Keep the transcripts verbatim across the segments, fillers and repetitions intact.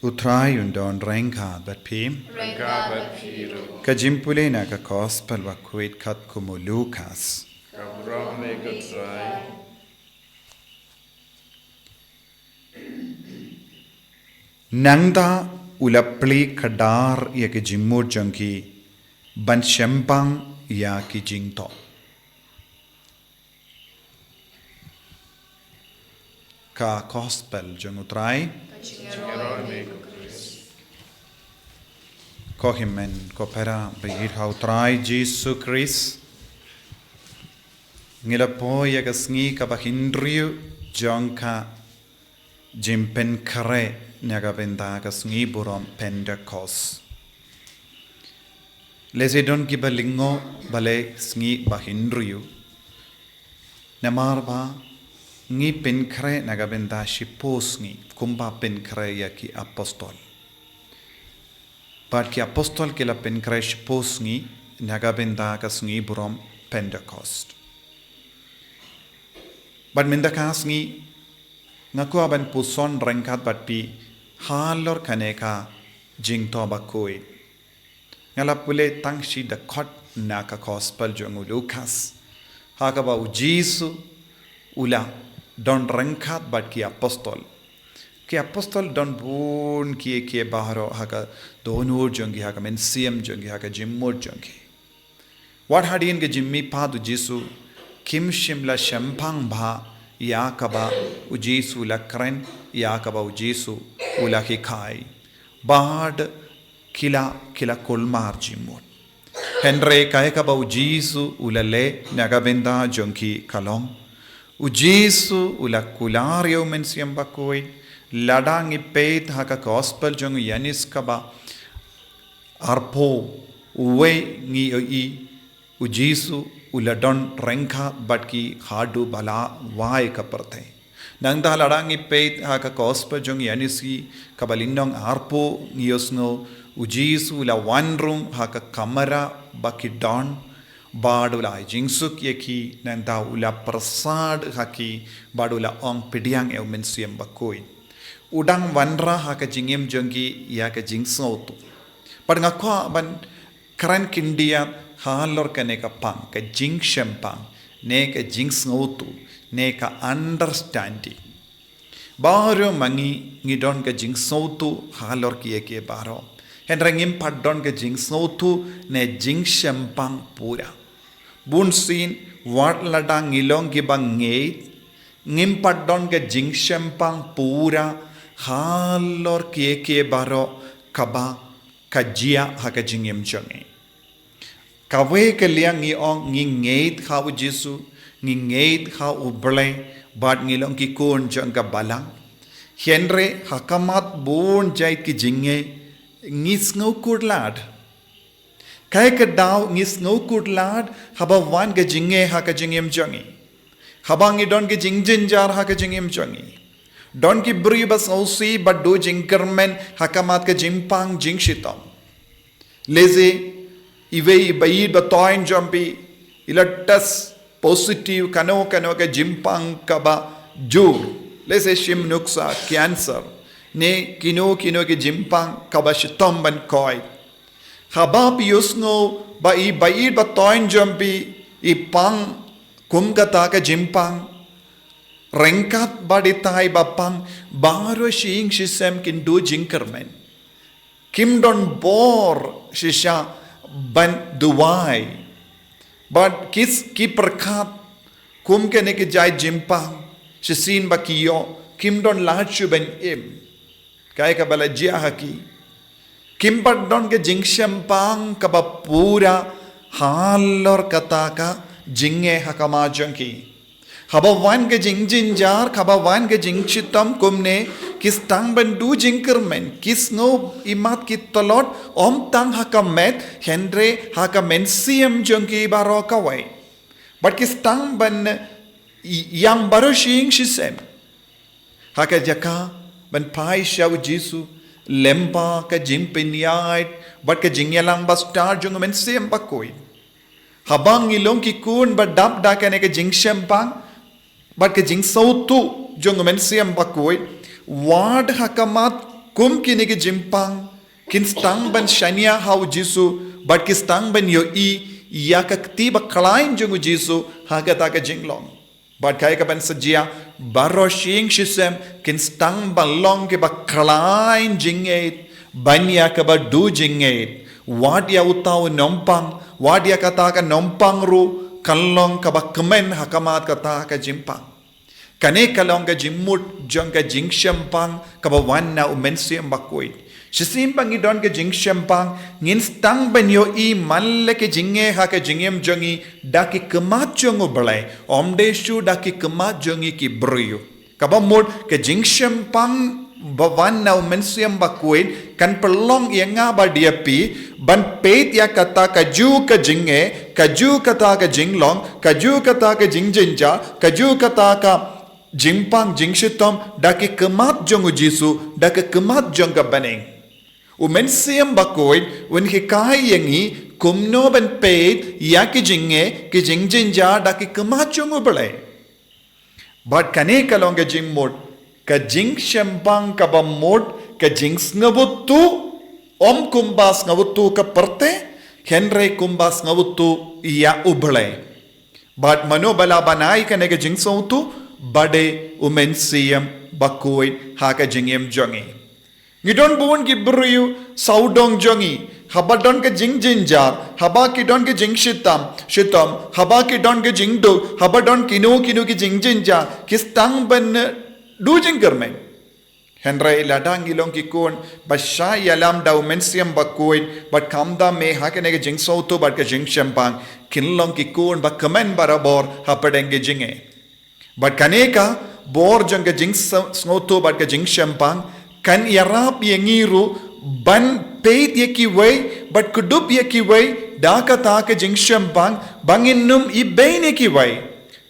U Trai un don ryngkat bad phi. Ryngkat bad phi ruh. Ka jingpule na ka Gospel bakhuid katkum u Lukas. Ka burom ïa ko Trai. Nangta u la plie kdar ïa ka jingmut jong ki ban shempang ïa ki jingthoh. Ka Gospel jong u Trai. Ko hynmen ko para ba ïeit ha u Trai Jisu Khrist. Ngi la poi ïa ka sngi kaba hynriew jong ka jingpynkhreh na ka bynta ka sngi burom Pentekost. Lehse don kiba lyngngoh balei sngi ba hynriew. Namar ba ngi pynkhreh na ka bynta shiphew sngi kumba pynkhreh ïa ki apostol. Bad ki apostol ki la pynkhreh shiphew sngi na ka bynta ka sngi burom Pentekost. Bad mynta ka sngi nga kwah ban puson ryngkat bad phi halor kane ka jingthoh bakhuid. Nga la pule tang shi dkhot na ka Gospel jong u Lukas. Ha kaba u Jisu u la don ryngkat bad ki apostol. Ki apostol don bun kiei kiei baroh ha ka dohnud jong ki, ha ka mynsiem jong ki, ha ka jingmut jong ki. Wat hadien ka jingmihpat u Jisu kim shym la shempang bha ïa kaba u Jisu u la kren, ïa kaba u Jisu u la hikai. Bad ki la, ki la kulmar jingmut. Hynrei kaei kaba u Jisu u la leh na ka bynta jong ki ka long, u Jisu u la kular ïa u Mynsiem Bakhuid. Lada ngi peit ha ka Gospel jong u Ïoannis kaba arphew wei ngi ïohi u Jisu u la don ryngkat bad ki haduh ba la wai ka pyrthei. Nangta lada ngi peit ha ka Gospel jong u Ïoannis kaba lynnong arphew ngi ïohsngew u Jisu u la wan rung ha ka kamra ba ki don bad u la ai jingsuk ïa ki, nangta u la pyrsad ha ki bad u la ong, pdiang ïa u Mynsiem Bakhuid. U dang wanrah ha ka jingim jong ki ïa ka jingsngewthuh. Bad nga kwah ban kren khyndiat halor kane ka pang, ka jingshempang ne ka jingsngewthuh ne ka understanding. Baroh ma ngi ngi don ka jingsngewthuh halor kiei kiei baroh. Hynrei ngim pat don ka jingsngewthuh ne jingshempang pura. Bunsien wat lada ngi long kiba ngeit, ngim pat don ka jingshempang pura halor kiei kiei baroh kaba ka jia ha ka jingim jong ngi. Kawei ka liang ngi ong ngi ngeit ha u Jisu, ngi ngeit ha u Blei, bad ngi long ki khun jong ka balang. Hynrei ha khmat bun jait ki jingeh ngi sngew kut lad. Kaei ka daw ngi sngew kut lad haba wan ka jingeh ha ka jingim jong ngi. Haba ngi don ka jingjynjar ha ka jingim jong ngi. Don ki briew ba sngewsih ba duh jingkyrmen ha khmat ka jingpang jingshitom. Lehse iwei i baieit ba thoiñ jong phi i la test positive kano kano ka jingpang kaba jur. Lehse shim nuksa, cancer ne kino kino ka jingpang kaba shitom ban koit. Haba phi ïohsngew ba i baieit ba thoiñ jong phi i pang kum kata ka jingpang, ryngkat bad itai ba pang, baroh shi ïing shi sem kin duh jingkyrmen. Kim don bor shisha ban duwai. Bad ki, ki pyrkhat kum kane ka jait jingpang shisien ba ki ïoh kim don lad shuh ban im. Kaei kaba la jia ha ki? Kim pat don ka jingshempang kaba pura halor kata ka jingeh ha khmat jong ki. Haba wan ka jingjynjar, haba wan ka jingshitom kumne, ki sdang ban duh jingkyrmen, ki sngew imat ki tlot, ym tang ha ka met, hynrei ha ka mynsiem jong ki baroh kawei. Bad ki sdang ban ïam baroh shi ïing shi sem ha ka jaka ban phai sha u Jisu lyngba ka jingpynïaid bad ka jingïalang ba stad jong u Mynsiem Bakhuid. Haba ngi long ki khun ba dap da kane ka jingshempang bad ka jingsngewthuh jong u Mynsiem Bakhuid, wat ha khmat Kum kine ki jingpang, kin sdang ban shaniah ha u Jisu, bad ki sdang ban ïohi ïa ka kti bakhlaiñ jong u Jisu ha kata ka jinglong. Bad kaei kaban sa jia, baroh shi ïing shi sem kin sdang ban long ki bakhlaiñ jingngeit ban ïa kaba duh jingngeit. Wat ïa uta u nongpang, wat ïa kata ka nongpang ruh kan long kaba kmen ha khmat kata ka jingpang. Kane ka long ka jingmut jong ka jingshempang kaba wan na u Mynsiem Bakhuid. Shisien ba ngi don ka jingshempang, ngin sdang ban ïohi man la ka jingeh ha ka jingim jong ngi da ki khmat jong u Blei, ym dei shuh da ki khmat jong ngi ki briew. Kaba mut ka jingshempang ba wan na u Mynsiem Bakhuid kan pynlong ïa nga bad ïa phi ban peit ïa kata kajuh ka jingeh, kajuh kata ka jinglong, kajuh kata ka jingjynjar, kajuh kata ka jingpang jingshitom da ki khmat jong u Jisu, da ki khmat jong ka bneng. U Mynsiem Bakhuid un hikai ïa ngi kumno ban peit ïa ki jingeh, ki jingjynjar da ki khmat jong u Blei. Bad kane ka long ka jingmut, ka jingshempang kaba mut, ka jingsngewthuh, ym kumba sngewthuh ka pyrthei, hynrei kumba sngewthuh ïa u Blei. Bad mano ba lah ban ai kane ka jingsngewthuh, ba dei u Mynsiem Bakhuid ha ka jingim jong ngi. Ngi don bun ki briew sawdong jong ngi, haba don ka jingjynjar, haba ki don ka jingshitom, shitom, haba ki don ka jingduk, haba don kino kino ki jingjynjar, ki sdang ban, eh, duh jingkyrmen. Hynrei lada ngi long ki khun ba shah ïalam da u Mynsiem Bakhuid, bad kham da me ha kane ka jingsngewthuh bad ka jingshempang, kin long ki khun ba kmen barabor hapdeng ka jingeh. Bad kane ka bor jong ka jingsngewthuh bad ka jingshempang kan ïarap ïa ngi ruh ban peit ïa kiwei bad kdup ïa kiwei da kata ka jingshempang, ba ngin nym ibeiñ ïa kiwei,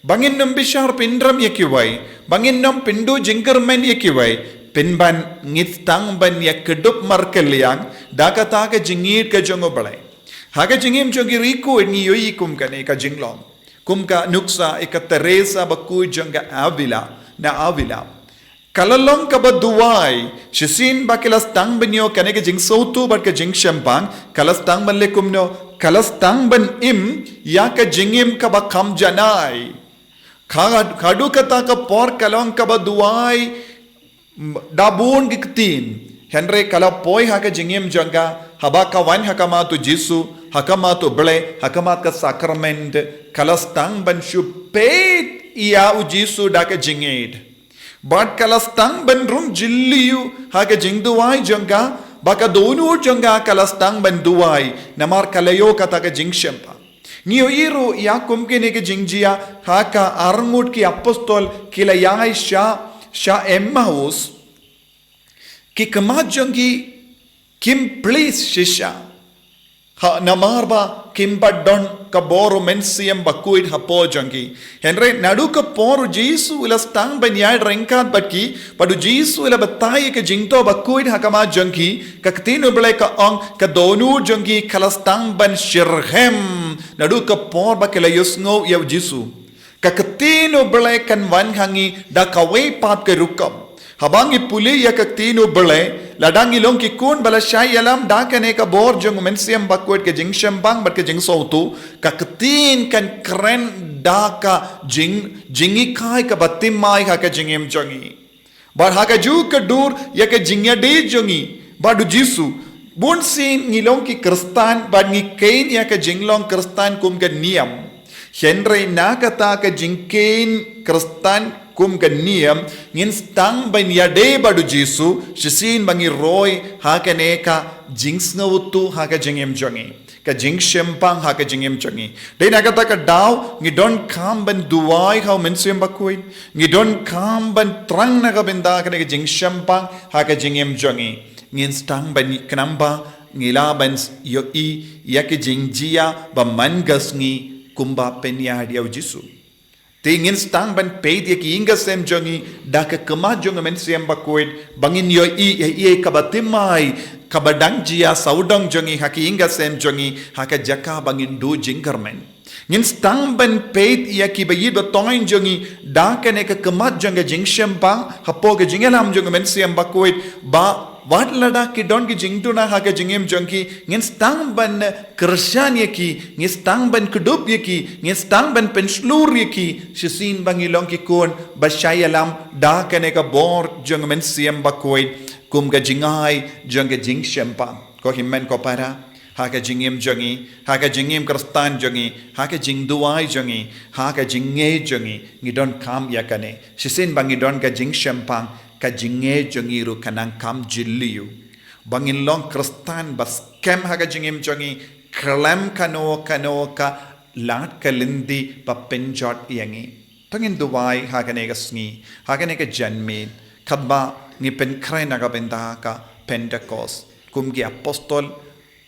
ba ngin nym bishar pyndram ïa kiwei, ba ngin nym pynduh jingkyrmen ïa kiwei, pynban ngi sdang ban ïa kdup markylliang da kata ka jingïeit ka jong u Blei. Ha ka jingim jong ki riewkhuid ngi ïohi kum kane ka jinglong. Kum ka nuksa ïa ka Teresa bakhuid jong ka Avila, na Avila. Ka la long kaba duwai, shisien ba ka la sdang ban ïoh kane ka jingsngewthuh bad ka jingshempang, ka la sdang ban leh kumno, ka la sdang ban im ïa ka jingim kaba kham janai. Ka, haduh kata ka por ka long kaba duwai, da bun ki ktien. Hynrei ka la poi ha ka jingim jong ka, haba ka wan ha khmat u Jisu, ha khmat u Blei, ha khmat ka sakrament, ka la sdang ban shu peit ïa u Jisu da ka jingïeit. Bad ka la sdang ban rung jylliew ha ka jingduwai jong ka, ba ka dohnud jong ka ka la sdang ban duwai, namar ka la ïoh kata ka jingshempang. Ngi ïohi ruh ïa kum kine ki jingjia ha ka arngut ki apostol ki la ïaid sha, sha Emmaus. Ki khmat jong ki kim plie shisha. Ha, namar ba kim pat don ka bor u Mynsiem Bakhuid hapoh jong ki. Hynrei naduh ka por u Jisu u la sdang ban ïaid ryngkat bad ki, bad u Jisu u la batai ïa ka jingthoh bakhuid ha khmat jong ki, ka ktien u Blei ka ong, ka dohnud jong ki ka la sdang ban shitrhem. Naduh ka por ba ki la ïohsngew ïa u Jisu. Ka ktien u Blei kan wan ha ngi da kawei pat ka rukom. Haba ngi pule ïa ka ktien u Blei, lada ngi long ki khun ba la shah ïalam da kane ka bor jong u Mynsiem Bakhuid, ka jingshempang bad ka jingsngewthuh, ka ktien kan kren da ka jing, jinghikai kaba thymmai ha ka jingim jong ngi. Bad ha kajuh ka dur ïa ka jingïadei jong ngi bad u Jisu. Bunsien ngi long ki Khristan bad ngi kheiñ ïa ka jinglong Khristan kum ka niam. Hynrei na kata ka jingkheiñ Khristan kum ka niam, ngin sdang ban ïadei bad u Jisu shisien ba ngi roi ha kane ka jingsngewthuh ha ka jingim jong ngi. Ka jingshempang ha ka jingim jong ngi. Dei na kata ka daw, ngi donkam ban duwai ha u Mynsiem Bakhuid. Ngi donkam ban thrang na ka bynta kane ka jingshempang ha ka jingim jong ngi. Ngin sdang ban ï-, khnang ba ngi lah ban ïohi ïa ki jingjia ba man ka sngi kumba pynïaid ïa u Jisu. Te ngin sdang ban peit ïa ki ïing ki sem jong ngi da ka khmat jong u Mynsiem Bakhuid, ba ngin ïohi ïa, ïa kaba thymmai, kaba dang jia sawdong jong ngi ha ki ïing ki sem jong ngi, ha ka jaka ba ngin duh jingkyrmen. Ngin sdang ban peit ïa ki baït bathoiñ jong ngi da kane ka khmat jong ka jingshempang, hapoh ka jingïalam jong u Mynsiem Bakhuid, ba Wat lada ki don ki jingduna ha ka jingim jong ki, ngin sdang ban kyrshan ïa ki, ngin sdang ban kdup ïa ki, ngin sdang ban pynshlur ïa ki, shisien ba ngi long ki khun ba shah ïalam da kane ka bor jong u Mynsiem Bakhuid, kum ka jingai jong ka jingshemphang. Ko hynmen ko para, ha ka jingim jong ngi, ha ka jingim Khristan jong ngi, ha ka jingduwai jong ngi, ha ka jingngeit jong ngi, ngi donkam ïa kane. Shisien ba ngi don ka jingshemphang, ka jingngeit jong ngi ruh ka nang kham jylliew. Ba ngin long Khristan ba skhem ha ka jingim jong ngi, khlem kano kano ka lad ka lynti ba pynjot ïa ngi. To ngin duwai ha kane ka sngi, ha kane ka janmiet, katba ngi pynkhreh na ka bynta ka Pentecost. Kum ki apostol,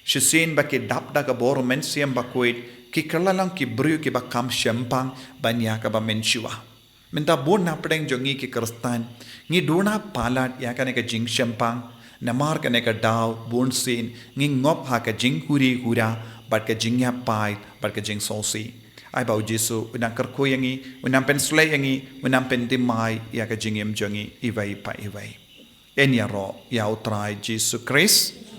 shisien ba ki dap da ka bor u Mynsiem Bakhuid, ki kylla long ki briew kiba kham shemphang ban ïa kaba mynshuwa. Mynta bun na pdeng jong ngi ki Khristan, ngi duna palat ïa kane ka jingshemphang, namar kane ka daw bunsien ngi ngop ha ka jinghuri hura, bad ka jingïapait, bad ka jingsngewsih. Ai ba u Jisu u nang kyrkhu ïa ngi, u nang pynsleh ïa ngi, u nang pynthymmai ïa ka jingim jong ngi iwei pa iwei. Yn ïaroh ïa u Trai Jisu Khrist.